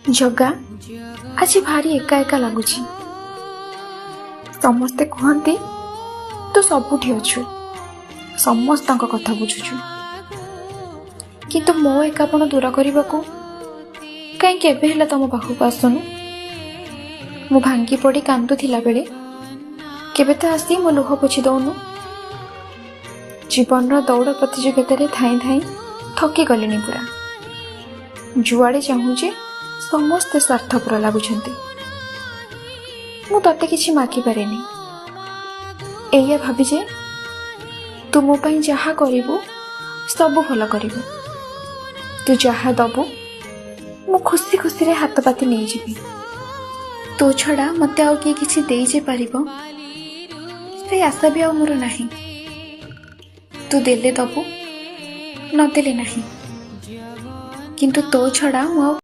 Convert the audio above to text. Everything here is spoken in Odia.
ଜଗା, ଆଜି ଭାରି ଏକା ଏକା ଲାଗୁଛି। ସମସ୍ତେ କୁହନ୍ତି ତୁ ସବୁଠି ଅଛୁ, ସମସ୍ତଙ୍କ କଥା ବୁଝୁଛୁ, କିନ୍ତୁ ମୋ ଏକାପଣ ଦୂର କରିବାକୁ କାହିଁ କେବେ ହେଲା ତମ ପାଖକୁ ଆସୁନୁ? ମୁଁ ଭାଙ୍ଗି ପଡ଼ି କାନ୍ଦୁଥିଲା ବେଳେ କେବେ ତ ଆସି ମୋ ଲୁହ ପୋଛି ଦଉନୁ। ଜୀବନର ଦୌଡ଼ ପ୍ରତିଯୋଗିତାରେ ଧାଇଁ ଧାଇଁ ଥକି ଗଲିଣି ପୁରା। ଯୁଆଡ଼େ ଚାହୁଁଛି ସମସ୍ତେ ସ୍ୱାର୍ଥପର ଲାଗୁଛନ୍ତି। ମୁଁ ତତେ କିଛି ମାଗିପାରେନି, ଏଇଆ ଭାବି ଯେ ତୁ ମୋ ପାଇଁ ଯାହା କରିବୁ ସବୁ ଭଲ କରିବୁ। ତୁ ଯାହା ଦବୁ ମୁଁ ଖୁସି ଖୁସିରେ ହାତ ପାତି ନେଇଯିବି। ତୋ ଛଡ଼ା ମୋତେ ଆଉ କିଏ କିଛି ଦେଇ ଯେ ପାରିବ ସେ ଆଶା ବି ଆଉ ମୋର ନାହିଁ। ତୁ ଦେଲେ ଦବୁ, ନଦେଲେ ନାହିଁ, କିନ୍ତୁ ତୋ ଛଡ଼ା ମୁଁ ଆଉ